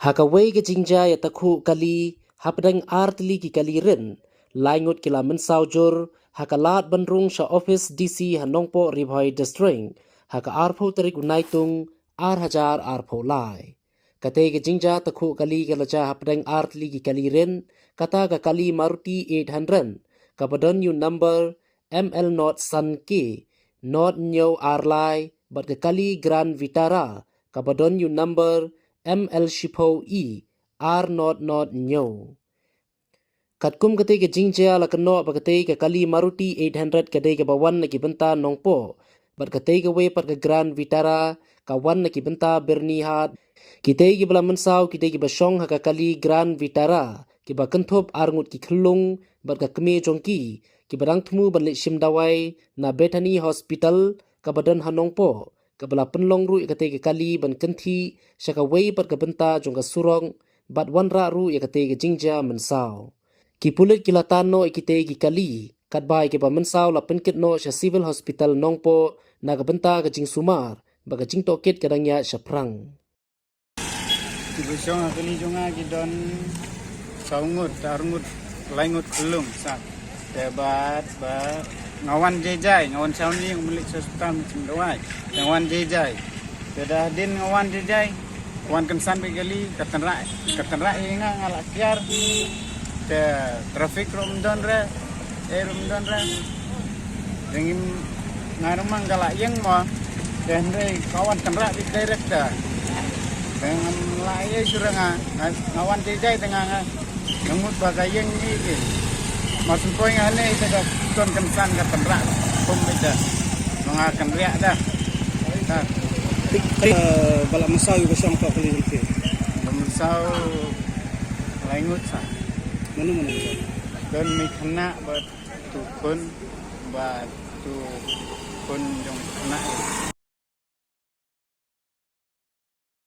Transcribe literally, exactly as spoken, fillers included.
Ha kawei ka jingjia ïatakhuh kali, hapdeng ar tylli ki kali rit, lai ngut ki la mynsaw jur ha ka lad ban rung sha office D C ha Nongpoh Ri Bhoi District ha ka arphew tarik u Naitung, ar hajar arphew lai. Katei ka jingjia takhuh kali ka la jia hapdeng ar tylli ki kali rit, kata ka kali Maruti eight hundred kaba don ïa u number M L not san K not hynñiew ar lai, bad ka kali Grand Vitara kaba don ïa u number M L shiphew E ar not not hynñiew. Katkum katei ka jingjia la kynnoh ba katei ka kali Maruti eight hundred ka dei kaba wan na ki bynta Nongpoh, bad katei kawei pat ka Grand Vitara ka wan na ki bynta Byrnihat. Kitei kiba la mynsaw ki dei kiba shong ha ka kali Grand Vitara, kiba kynthup ar ngut ki khyllung bad ka kmie jong ki, kiba dang thmu ban leit shim dawai na Bethany Hospital kaba don ha Nongpoh, kaba la pynlong ruh ïa katei ka kali ban kynthih sha kawei pat ka bynta jong ka surok, bad wanrah ruh ïa katei ka jingjia mynsaw. Ki pulit ki la tan noh ïa kitei ki kali, katba ïa kiba mynsaw la pynkit noh sha Civil Hospital Nongpoh na ka bynta ka jingsumar, bad ka jingtohkit ka dang ïaid shaphrang. Kiba shong ha kali jong nga ki don saw ngut, ar ngut, lai ngut khyllung sa. Te bad ba nga wan jai jai, nga wan shawni, nga mlih sha hospital, nga shim dawai. Te nga wan jai jai. Te da hadien nga wan jai jai, wan kynsan bad kali, ka tynrah, ka tynrah ïa nga, nga la kiar. Te traffic ruh ym don re, eh ruh ym don re. Dang im nga ruh ma nga la ïeng mo. Te hynrei ka wan tynrah bad direct te. Te ngam la ïa shuh re nga, nga, nga wan jai jai te nga, nga, nga mut ba ka ïeng ni ki. Mas poi nga ne te ka ton kynsan ka tynrah. Pum bad te. Ma nga kynriah da. Ha. Tik, tik, eh, ba la mynsaw ïa ka shong ka kali jong phi. Ba mynsaw lai ngut sa. Mano mano mynsaw? Don mi khynnah bad tu khun, bad tu khun jong mi khynnah.